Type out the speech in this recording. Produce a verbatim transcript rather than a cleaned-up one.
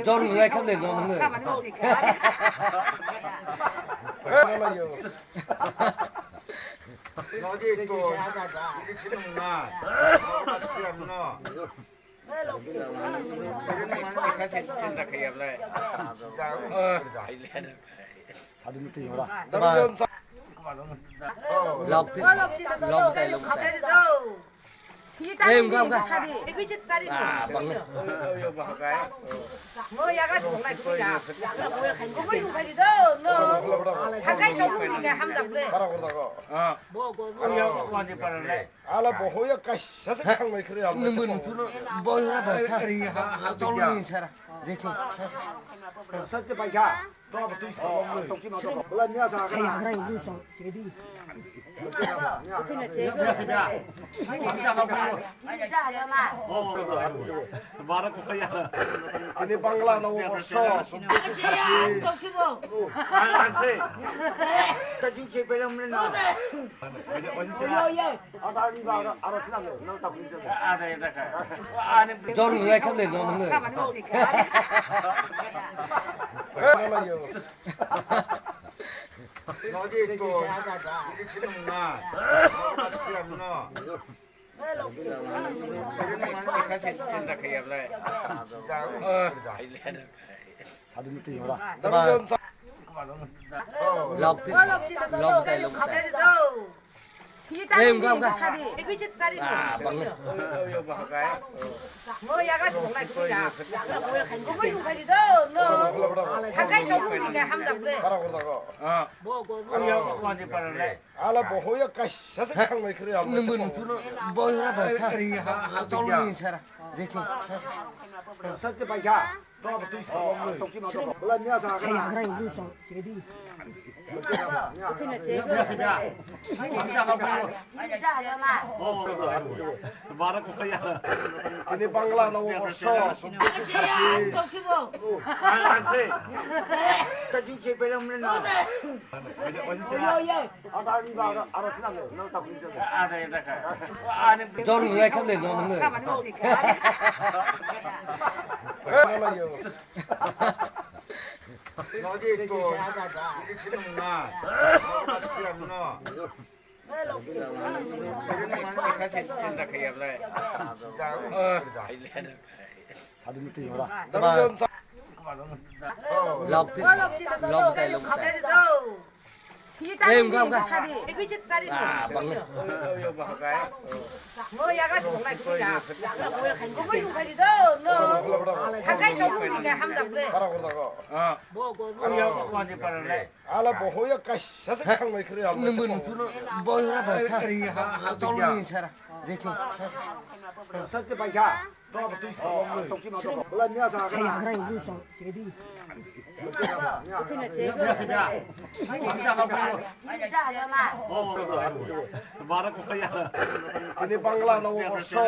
Jor nunglai khamle no nung. Lok ti, lok tai, lok tai. Eh, enggak, enggak. Ah, bang. Ala bohoya kaisa se khangbai khri. Nungbo nungphuno bohoya bai kha. Tolni sara. Jeching. Satya bai kha. Ini Bangla Noboborso. Jor nunglai khamle no nung. Lok ti, lok tai, lok tai. Eh, enggak, enggak. Ah, bang. Ala bohoya kaisa se khangbai khri. Nungbo nungphuno bohoya bai kha. Tolni sara. Jeching. Satya bai kha. Ini Bangla Noboborso. Jor nunglai khamle no nung. Lok ti, lok tai, lok tai. Eh, enggak, enggak. Ah, bang. Ala bohoya kaisa se khangbai khri. Nungbo nungphuno bohoya bai kha. Tolni sara. Jeching. Ini Bangla Noboborso.